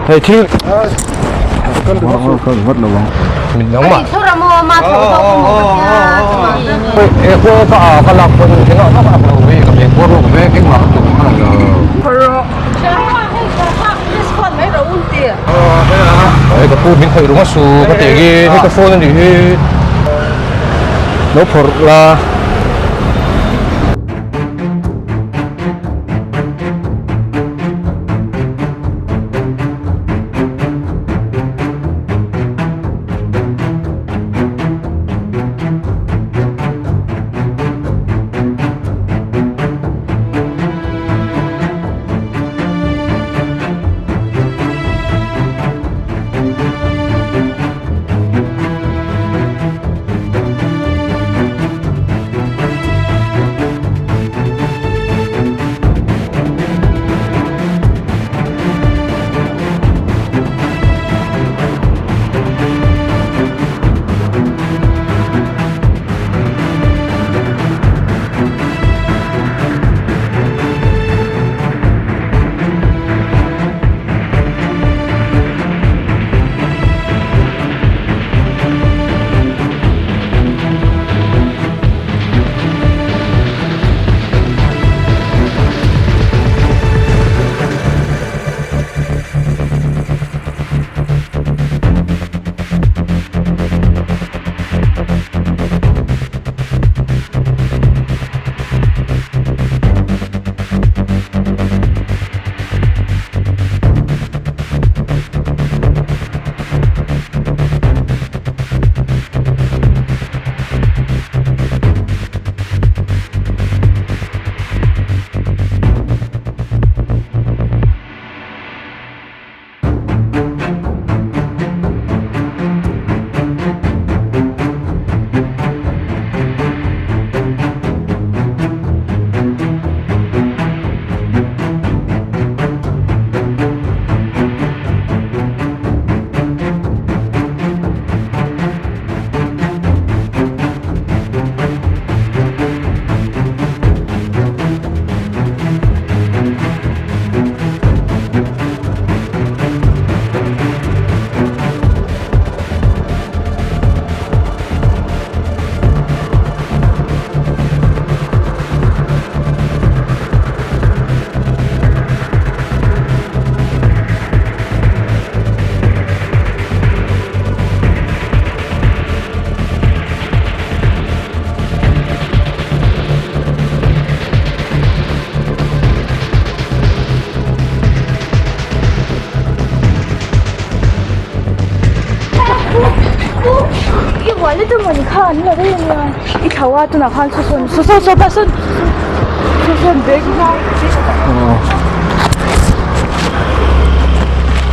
Hei thil Lo phawrh la.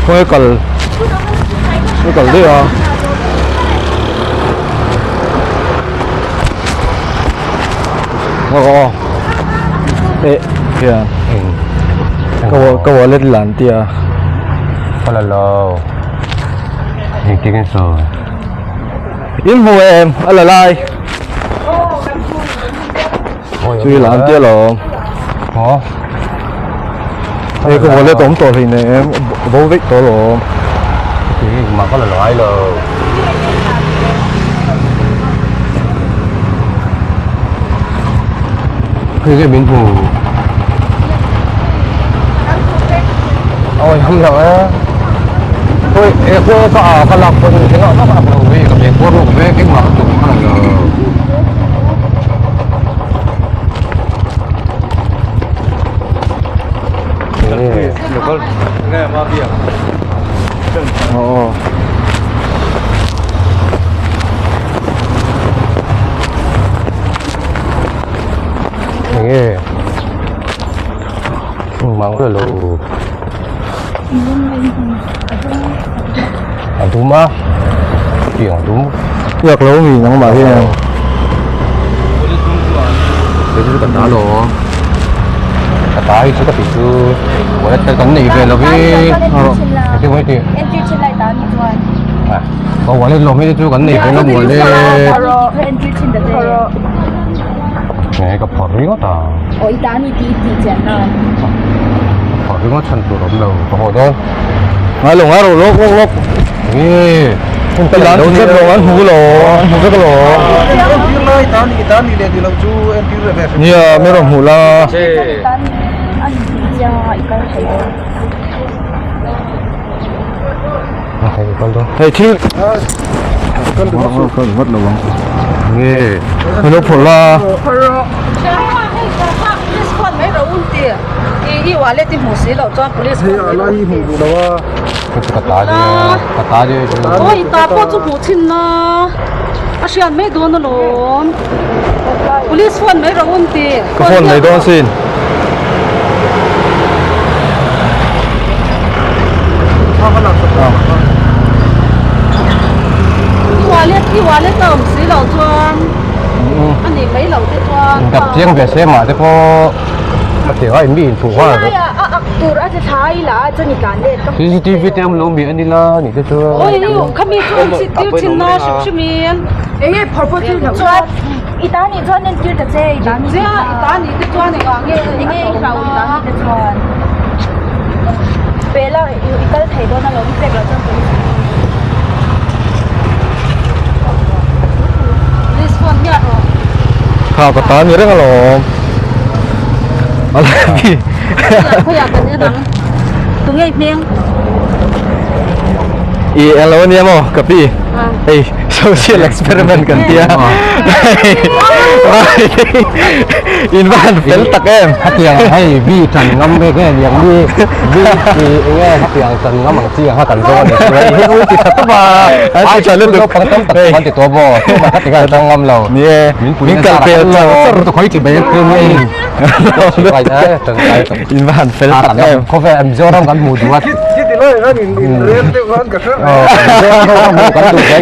Khawi kal khawi kal daih a. Aw eh hian ka ka wallet lan tia. Ka la lo. Engtin nge sawi? In hmu em a la lai. Chui lan tia lawm. Aw. Hei ka wallet awm tawh hlei nem bo vek tawh lawm. Mah ka la lai lo. Hei cái min hmu. Ôi không được á. Ôi, e cô có à có lạc con thế nọ nó có lạc về cái về cô về cái mà tụi nó là Aw. Enge mang la lo a dum a tiang a dum Biak lo mi nangmah hian. Hei chu ka ta lo ka ta hi chu ka tih chu wallet te kan nei ve lo hi engtin mai tih ka wallet lawm hi chu kan nei ve lo wallet nge ka phawrh ringawt a phawrh ringawt chhan tur a awm lo ka haw dawn. Ngai lo ngai ro lawk lawk lawk. Nge. Ka lan vek lo an hmu lo an hmu vek lo. Nia mi rawn hmuh la. Hei thil kal vat lo ang. Nge. Hei lo phawrh la. Ka ta nia ka ta nia Awi ta pawh chu hmuh thin na a hriat mai dawn alawm police phone mai rawh un ti ka phone mai dawn sin I wallet i wallet a awm si loh chuan a nih mai loh te chuan dap chiang ve se mah te pawh a ti a mi inphuh nghal Helai ah a ak tur a che thla i la a chuan i tlan let ka CCTV te awm lo mi a ni la nih te chuan Oi khami chu an chhit tir thin na hrim hrim in enge phawrh pawh chu chuan i ta nih chuan entir ta che i ta nih Zia i ta nih te chuan engah nge enge i hlau i ta nih te chuan pe la i kal thei dawn alawm i pek loh chuan police Police phone hian aw. Kha ka ta ni reng alawm. Alabi. Khawiah kan en ang. Tunge i hmeng? I eng lo ania maw ka pi? Hei social experiment kan tia. In va han fel tak em. Hetiang hei vi tan ngam ve nge niang mi vi ti enge hetiang tan ngam ang chi ang kha kan zawng a ni chu hei hi ui ti tha tawp a. An ti tha lutuk. Naupang tam tak chuan ti tawh maw tumah kha ti khan tang ngam lo. Ni e. Min pui Min na kal zar a pel kal char lo. char. Tu khawi ti mai a nge in. In va han fel tak em. Khawvel Mizoram kan hmuh duh a.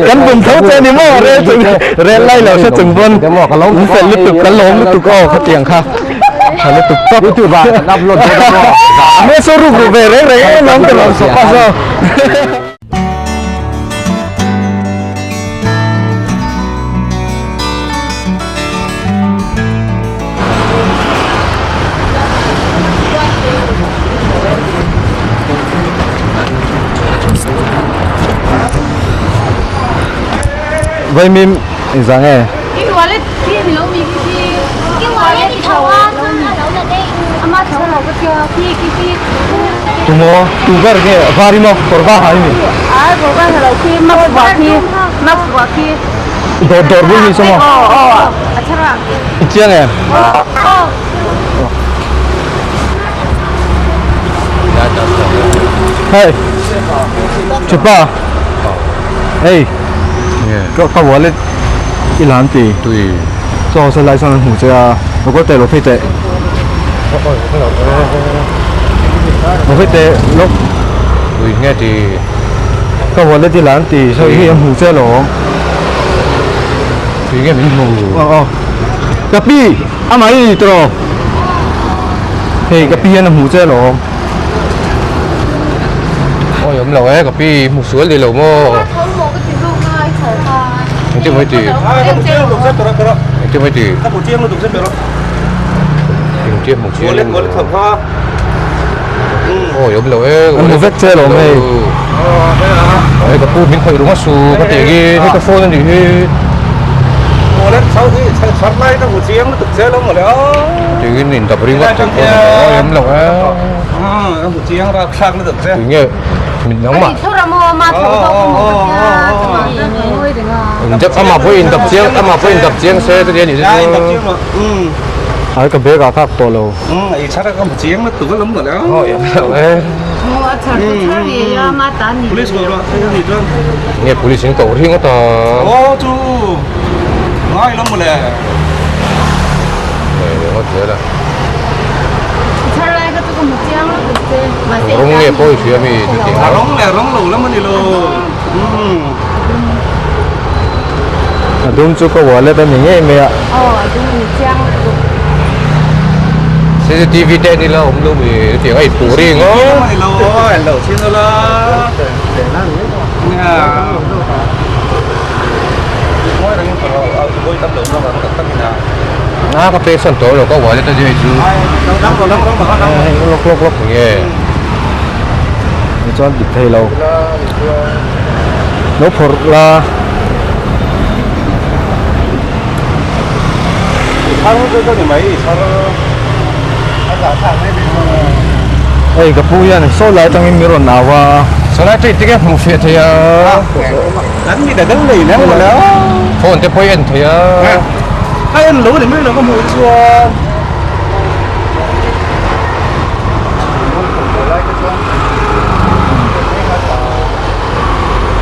Kan bum tho che ni maw rel chung rel lai lo hre chung pawn in fel lutuk kan lawm lutuk aw khatiang kha tha lutuk tawp. YouTube ah kan upload dawn a maw. Me so ruk ru ve reng reng em lawm ka lawm sawp a so. Vaimim engzah nge? Tumaw tu ber nge var i maw kawr var ha i mi? Dawr dawr bul ni saw maw? I chiang em? Hei Chupa Hei Ka ka wallet i lan ti Chaw sa lai chuan an hmu che a Lo kal teh lo phei teh Lo phei teh lo Tui nge ti Ka wallet i lan ti saw hi an hmu che alawm Tui nge min hmu Aw aw Ka pi Amah i tawh Hei ka pi hian a hmu che alawm. Awi awm lo e ka pi hmu sual ni lo maw. Engtin mai ti? Engtin mai ti? Engtin hmu chiang Awi awm lo e. An hmu vek che alawm hei. Hei ka pu min khawih rung a su ka tih hi hei ka phone a nih hi. Tingin in dap ringawt tih pawh a ni lo e. Tinge min nangmah. In dap amah pawh in dap chiang amah pawh in dap chiang se chuti a nih chu. Ai ka bag ah kak tawh lo. Awi awm lo e. Nge police in ko ringawt a. Rawng nge pawh i hria mi chuti ang. A dum chu ka wallet a ni ngei mai a. CCTV te ni la awm lo mi chuti ang a inpuh ring aw. A ka pek sawn tawh lo ka wallet a nia chu. Lawk lawk lawk nge. Ni chuan dik thei lo. Lo phawrh la. Hei ka pu hian saw lai atangin min rawn au a. Saw lai atangin tinge hmuh fiah thei a. Kan mi dang nei lem lo la. Phone te pawh i en thei a. Ka en lo ni mai lo ka hmuh chuan.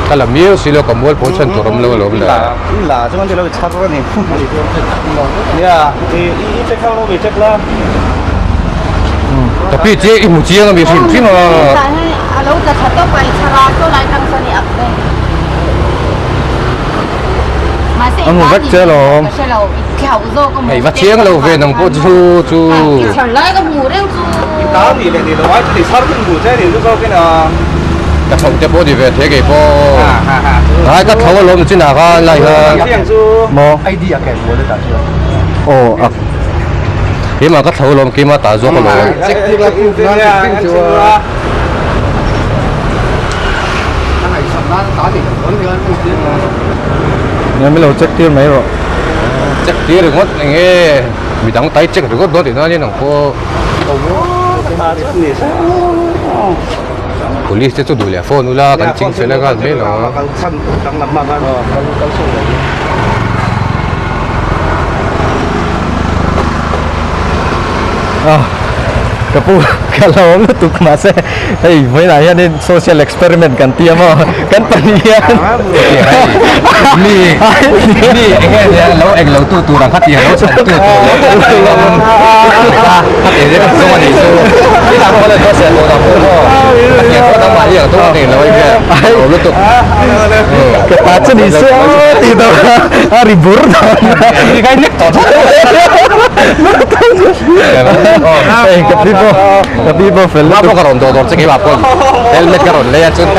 Ka la miau si lo ka mual pawh chhan tur awm lo alawm le. I la chuan ti lo i chhar a ni. Nia i i check ho lo i check la. Ka pi che i hmu chiang a mi hrim hrim a. A lo tla thla tawp a i chhar a saw lai tang sawn i ak dawn. Mahse i An hmu vek che alawm. Ka hre lo i thlauh zawk a Hei va chiang lo ve nang pawh chu chu. I chhar lai ka hmu reng chu. I ta ni leh ni lo ai chu i chhar hun hmu che ni chu zawk in a. Ka thlauh te pawh ni ve thei kei pawh. Ai ka thlauh alawm chinah khan lai khan. Maw? Aw a. Keimah ka thlauh alawm keimah ta zawk alawm. Nia min lo check tir mai rawh. Check tir ringawt eng nge midang tai check ringawt dawn tihna ania nang pawh. Police te chu duh leh phone ula kan ching fel a nghal mai lo. Ka pu ka lo awm lutuk mahse hei vawiinah hianin social experiment kan ti a maw kan pahnih hian mi mi eng nge nia lo eng lo tu tur ang kha ti a lo chhan tu tur kha ti nia kan zawng a nih chu i lam pawh la chuan serh tawh ang pawh maw ka ti ang pawh nangmah hi ang tawk a nei lo a hian ka lo lutuk ka ta chu ni se aw tih dawn a ri bur dawn ni kai nek tawh Hei ka pi pawh ka pi pawh fel lutuk. Ka rawn dawh dawr che keimah pawn helmet ka rawn lei a chuan.